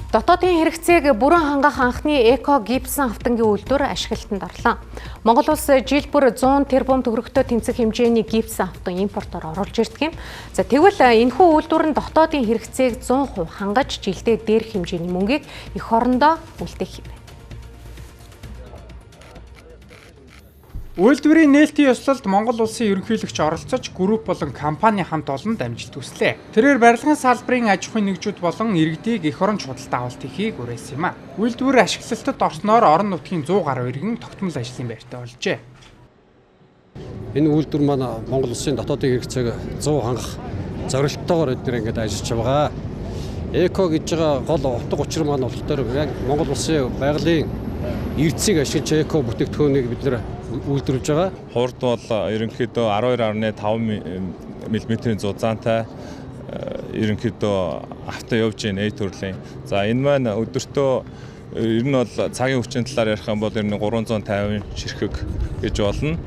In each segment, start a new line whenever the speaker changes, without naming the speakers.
Дотоодын хэрэгцээг бүрэн хангах анхны эко гипсэн автангийн үйлдвэр ашиглалтанд орлоо. Монгол улс жил бүр 100 тэрбум төгрөгтэй тэнцэх хэмжээний гипсэн автан импортоор оруулж ирдэг юм. За, тэгвэл энэхүү үйлдвэр нь дотоодын хэрэгцээг 100% хангаж, жилдээ дээрх хэмжээний мөнгийг эх орондоо үлдээх юм.
Үйлдвэрийн нээлтийн ёслолд Монгол улсын ерөнхийлөгч оролцож, групп болон компани хамт олонд амжилт хүслээ. Тэрээр барилгын салбарын аж ахуйн нэгжүүд болон иргэдийг эх оронч худалдаа авалт хийхийг уриалсан юм а. Үйлдвэр ашиглалтад орсноор орон нутгийн 100 гаруй иргэн тогтмол ажлын байртай болжээ.
Энэ үйлдвэр маань Монгол улсын дотоодын хэрэгцээг 100 хангах зорилттойгоор бид нэр ингээд ажиллаж байгаа. Эко гэж байгаа гол утга учир маань болохоор яг Монгол улсын байгалийн эрдэсийг ашиглаж эко бүтээгдэхүүнийг бид нэр үйлдвэрлэж байгаа.
Хурд бол ерөнхийдөө 12.5 мм-ийн зузаантай ерөнхийдөө авто явж байна А төрлийн. За, энэ маань өдөртөө ер нь бол цагийн хүчин талаар ярих юм бол ер нь 350 ширхэг гэж болно.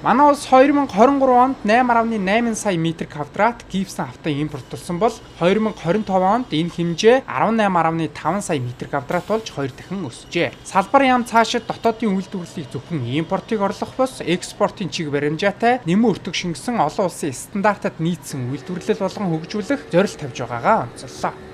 Манай улс 2023 онд 8.8 сая метр квадрат гипсэн автан импортлсон бол 2025 онд энэ хэмжээ 18.5 сая метр квадрат болж 2 дахин өсжээ. Салбар яам цаашид дотоодын үйлдвэрлэлийг зөвхөн импортыг орлох бус экспортын чиг баримжаатай, нэмэн өртөг шингэсэн, олон улсын стандартад нийцсэн үйлдвэрлэл болгон хөгжүүлэх зорилт тавьж байгаагаа онцоллоо.